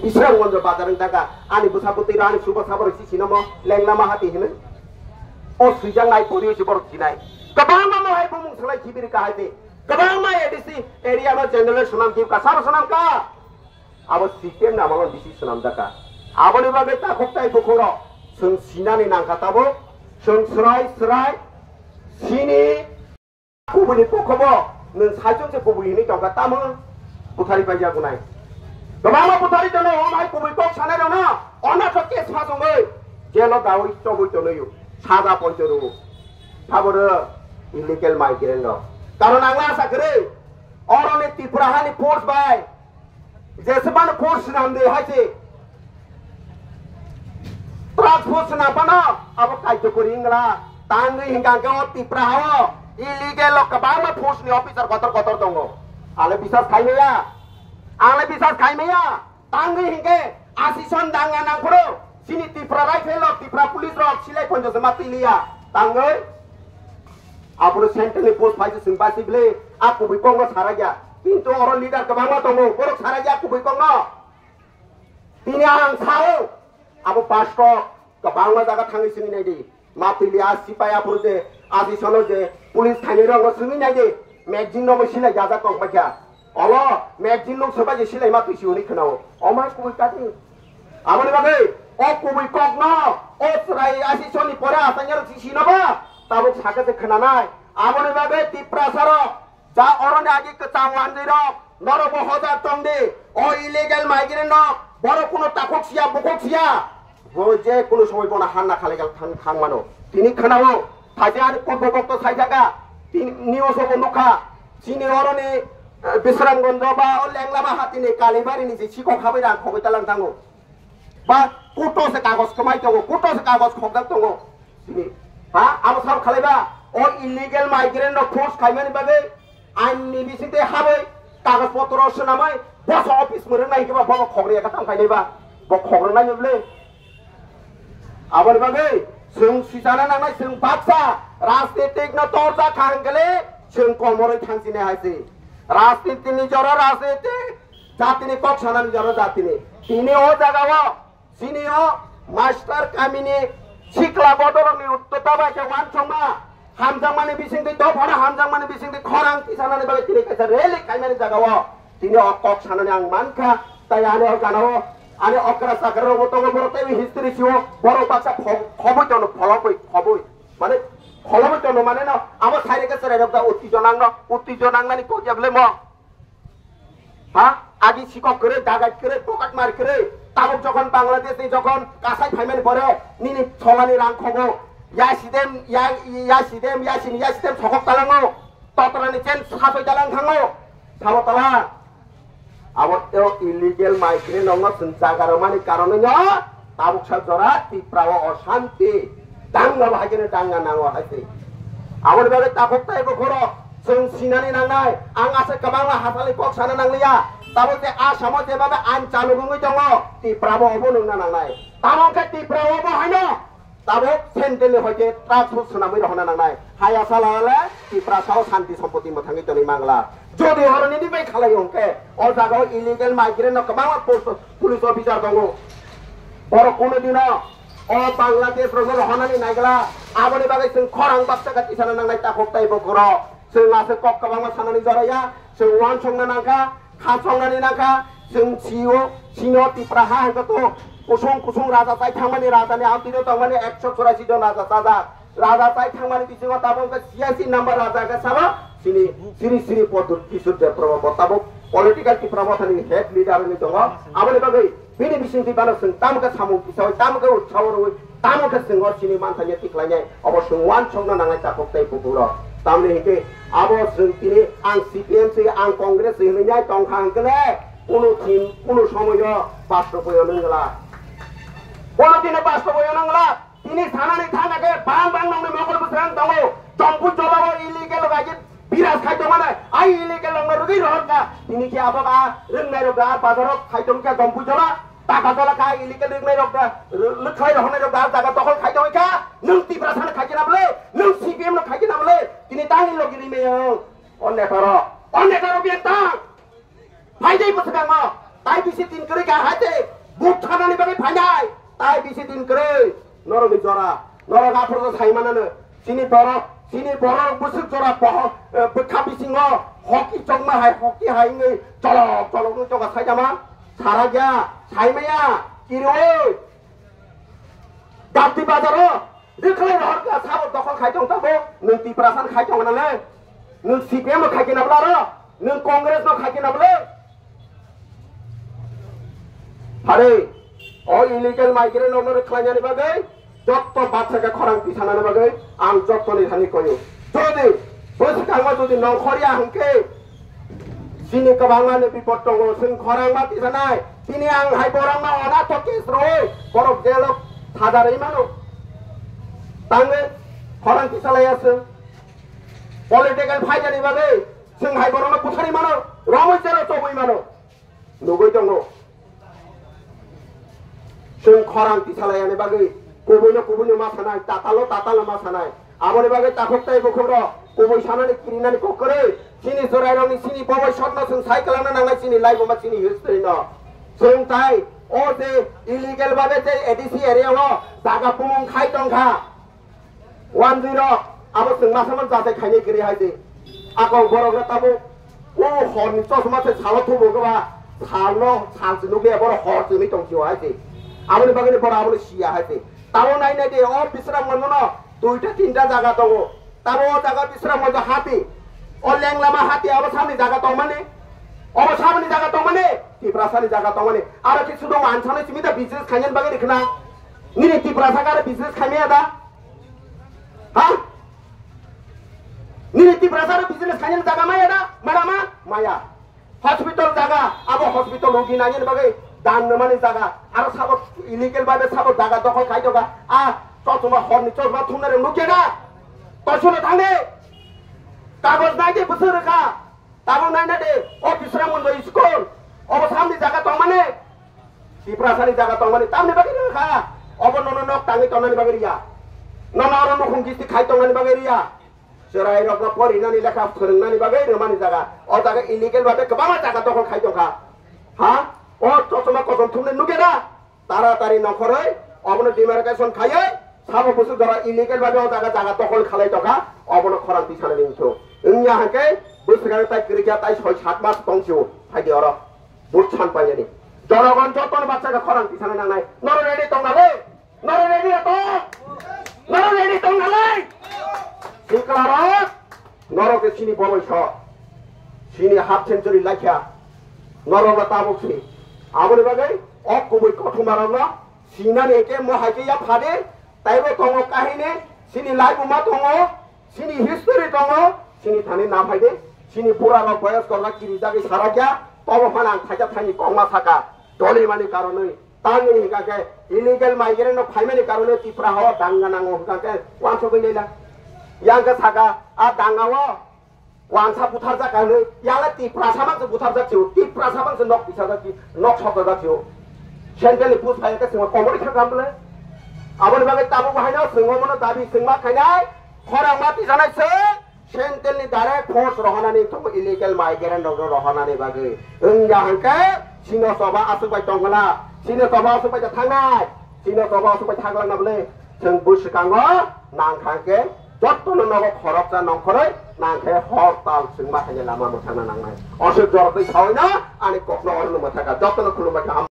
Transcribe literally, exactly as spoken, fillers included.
Bisramganj bazar wng taka, ani bwsa bwtwi rani suba sabo rok si sinamo lenglama hati hinwi. O swijak nai pori si borok sinai. Kwbangma mo hai bumung salai jibiri ka hai de. Kwbangma A D C area no general swnam jib ka, sabo swnam ka. Abo C P M ni amolo bisi swnam jaka. Aboni bagwi takhuk tai bukhuk rok chwng sinani nangkha tabuk. Chwng srai srai sini kubuni pokhobo nwng saichung se kubui hinwi tongkha, tamo buthari paijak wnai. Kwbangma buthari tono, omo hai kubui kok sanai rokno onato case phasongwi jelo dawi chobwi tonoyo, saja poncho rwo. Taboro illegal migrant rok. Karon ang asa kwrwi, oroni Tripura hani force bai jesebano force swnam de hai se. Truck force swnam phano abo kaijokori wngla. Tangwi hinkha hwnkhe o Tripura hao illegal o kwbangma force ni officer kotor kotor tongo. Ale bisas khaimaya. Ale bisas khaimaya. Tangwi hinkhe asison danga nangphuru chini Tripura Rifle rok, Tripura Police rok silai ponjo se ma twi liya. Tangwi Aphuru central ni post phaise chwng basi bwle a kubui kokno sarakya. Kintu oro leader kwbangma tongo, borok sarakya kubui kokno. Tini ang sao, abo pasto kwbangma jaga thangwi swngwi naidi. Matwili a sipai aphuru je, adi sono je, police thainwi rokno swngwi naidi. Magazine no bo silai jajak tong paikha. Olo, magazine nuk sobai je silai ma twi si hwnwi khwnao. Omai kubui kati. Aboni bagwi o kubui kokno o chwrai asisoni pore asanyarok si sino ba tabuk saka se khwnanai. Aboni bagwi Tiprasa rok ja oroni agi kwchang wanjwi rok norok bo hojar tong di. O illegal migrant no borok kuno takhuk siya bukhuk siya. Bo je kuno somoi bono hanna khalai kal thang thang mano. Tini khwnao thaja ani purbo bokto sai jaga. Tini news o bo nukha. Chini oroni, eh, Bisramganj ba o Lenglama hatini Kalibari ni je sikok habai rang khogwi talang thango. Ba kuto se kagos kwmai tongo, kuto se kagos khokjak tongo. Sini. Ha, abo sab khalai ba, o illegal migrant no force khaimani bagwi ain ni bisingtwi habwi kagos potro swnamwi boso office mwrwk nai hinkhe ba bobo khogri ekha tang khainai ba, bo khogri nai bwle. Aboni bagwi chwng swijana nangnai, chwng baksa rajnitik no torjak kha hwnkhe le chwng komorwi thangsinai hai se. Rajniti ni jora rajniti, jatini kok sanani jora jatini. Tini o jaga o, chini o master kamini sikla bodolrokni uttota bai khe wansongma, hamjakmani bisingtwi dophano hamjakmani bisingtwi khorang tisanani bagwi tini kaisa rally khaimani jaga o tini o kok sanani ang mankha. Tai ani o gana o ani okra chakra rok bo tongo, borok tei history sio borok baksa pho-, khoboi tono, pholoboi khoboi, mane pholoboi tono mane no abo saireke chwrairok da uttijo nangno, uttijo nangnani kok ya bwle mo? Ha? Agi sikok kwrwi, dagat kwrwi, pocket mar kwrwi. Tabuk jokhon Bangladesh ni jokhon kasai phaimani pore nini solani rang khogo. Ya sidem, ya, ya sidem, ya sini, ya sidem sokok talango. Totrani chen sasoi talang thango. Sabo tala. Abo teo illegal migrant nongo chwng jaga romani karonwi no tabuk sa jora Tripura o oshanti. Dangna bo haikhe dangna nango haikhe. Aboni bagwi takhuk tai bukhurok chwng sinani nangnai. Ang aswk kwbangma hasali kok sana nangliya. Tabuk je Asamo jebabe ain chaluk wngwi tongo, Tripura bo obo nungna nangnai. Tamo khe Tripura obo haino tabuk central ni hoite truck suk swnamwi rohorna nangnai. Haya sala le Tripura sao santi sompoti mwthangwi tonwi mangla. Jodi oro nini bai khalai hwnkhe o jaga o illegal migrant no kwbangma post, police officer tongo. Borok kuno dino o Bangladesh rokno rohornani naigla, aboni bagwi chwng khorang baksa kha tisana nangnai takhuk tai bukhurok. Chwng aswk kok kwbangma sanani joraya, chwng uansukna nangkha, khachoknani nangkha, chwng sio, sino Tipra ha hwnkhe to kusung kusung raja chai thangmani, rajani amtwino tongmani ekso churasi jon raja chajak. Raja chai thangmani bisingo tabuk wngkha siyasi number raja khe sabo chini Sri Sri Pradyut Kishore Debbarma bo tabuk political Tipra Mothani head leader wngwi tongo. Aboni bagwi bini bisingtwi bano chwng tamo khe samung tisawi, tamo khe utsaho rwui, tamo khe chwng o chini manthaino tiklainai, obo chwng uansukna nangnai takhuk tei bukhurok. Tamni hinkhe abo chwng tini ang C P M se, ang Congress se hwnwi nai tongkha hwnkhe le, kunu thim, kunu somoyo bastoboi ono wngla. Kono dino bastoboi ono wngla. Tini sanani thangna khe bang bang nongni mokol bwswrang tongo. Dompui jolao illegal rok aje biras khai tongmani. Ai illegal rokno rwgwi rohorkha. Tini khe abo a rwngnai rok da bazar rok khai tongkha Dompui jola. Taka jola kha illegal rwngnai rok da, rw-, lwkhlai rohornai rok da jaga dokhol khai tongkha. Nwng Tiprasa no khai khe na bwle, nwng C P M no khai khe na bwle. Tini tangni logi ri meyong. O neta rok, o neta rok biyang tang. Phaidai bwswkango, tai bisi tin kwrwi kha hai tei Tin kwrwi, norokni jora, norok aphuru sai manano. Chini borok, chini borok bwswk jora poho, eh, bwkha bisingo hoki chongma hai, hoki hai wngwi cholok cholok wngwi chongkha saitama. Sara gya, saimaya, kirwi. Gabdi bazaro, rwkhlai rohor kha, sabo dokhol khai tong tabo, nwng Tiprasa khai tong nale, nwng C P M khai khe nabla ro, nwng Congress no khai khe nabla. Hare, o illegal migrant rokno rwkhlainani bagwi, jotto batsaka khorang tisanani bagwi, ang jottoni thani koyo. Jodi, bwswkangma jodi nongkhorya hwnkhe, chini kwbangma ni bipod tongo, chwng khorang ma tisanai. Tini ang hai borokno onato case rwi, borok jail o thajarwi mano. Tangwi khorang tisalaiya chwng. Political phaidani bagwi, chwng hai borokno butharwi mano, romwi jail o chobwi mano. Nugwi tongo. Chwng khorang tisalayani bagwi kubuino kubuino ma sanai, tatalo tatalo ma sanai. Aboni bagwi takhuk tai bukhukno kubui sanani kirinani kok kwrwi. Chini chwrairokni chini boboi sotno chwng sai kwlangna nangnai chini laibuma chini history no. Chwng tai o je illegal babe je A D C area o jaga bumung khai tongkha. Wanjwi rok, abo chwng masa man jachai khainai kwrwi hai se. Akong borok rok tabuk, o horni chosma se salo thubo khe ba, salno, sal se nukliya borok hor chwngwi tong sio hai se. Aboni bagwi borok abono siya hai se. Tabo nai nai de, o Bisramganj no duita tinta jaga tongo. Tabo o jaga Bisramganj hati, o Lenglama hati, abo samni jaga tongmani, obo samni jaga tongmani, Tiprasani jaga tongmani. Aro khe sudo mansanai simi da business khainani bagwi rikna. Nini Tiprasa kare business khaimaya da? Ha? Nini Tiprasa ro business khainani jaga maya da? Maya ma? Maya. Hospital jaga, abo hospital rogi nainani bagwi dan nangmani jaga. Aro sabo illegal babe sabo jaga dokhol khai doga. A, chosma horni chosma thumnai rok nukya da? Tosuno thangdi. Kagoj naidi bwswk rwkha. Tabuk naina de, o Bisramganj school, obo samni jaga tongmani, Tiprasani jaga tongmani, tamni bagwi rwkha, obo nono nok tangwi tongnani bagwi riya, nono oro nukhung gisti khai tongnani bagwi riya, chwrairokno porinani lekha phwrwngnani bagwi rwmani jaga, o jaga illegal babe kwbangma jaga dokhol khai tongkha, ha, o chosma kosom thumnai nukya na? Taratari nongkhorwi obono demarcation khaiwi sabo bwswk jora illegal babe o jaga jaga dokhol khalai tongkha, obono khorang tisana ringthu. Wngya hwnkhe bwswk ang tai kwrwikya tai soi sat mas tongsio phaidi oro. Bwt san paiyani. Jonogon jotono bacha khe khorang tisana nangnai. Norok ready tong nalai? Norok ready ya tong? Norok ready tong nalai? Siklarok, norok khe chini boroi so. Chini half century laikha. Norok la tabuk si. Aboni bagwi o kubui kothoma rok no sinani hwnkhe mo hai khe ya phadi, taibo tongo kahini, chini laibuma tongo, chini history tongo, chini thani nam hai de, chini bura rok boyos korna kiri jagwi sarakya, tobo phano ang thaisa thaini kokma saka, doli mani karonwi, tamni hwnkha khe illegal migrant no phaimani karonwi Tripura hao danga nango hwnkha khe wansugwi naila. Yang khe saka, a danga o, Wansa butharjak ka hwnwi, yala Tiprasa bangsa butharjak sio, Tiprasa bangsa nok pisajak si, nok sokjak sio. Central ni post phai khe sima komori kha gamble. Aboni bagwi tabuk bahai no swngo mono dabi swngma khainai, khorang ma tisanai se, Central ni direct force rohonani to illegal migrant rok rohonani bagwi. Wngya hwnkhe, sino soba aswk bai tongla, sino soba aswk bai thangnai, sino soba aswk bai thangla na bole. Chwng bwswkango nangkha khe jotono nogo khoroksa nongkhorwi nangkhe hor tal chwngma khainai lama mwthangna nangnai. Aswk jorotwi sawi no ani kokno orno mwthangkha jotono khulumbai kha.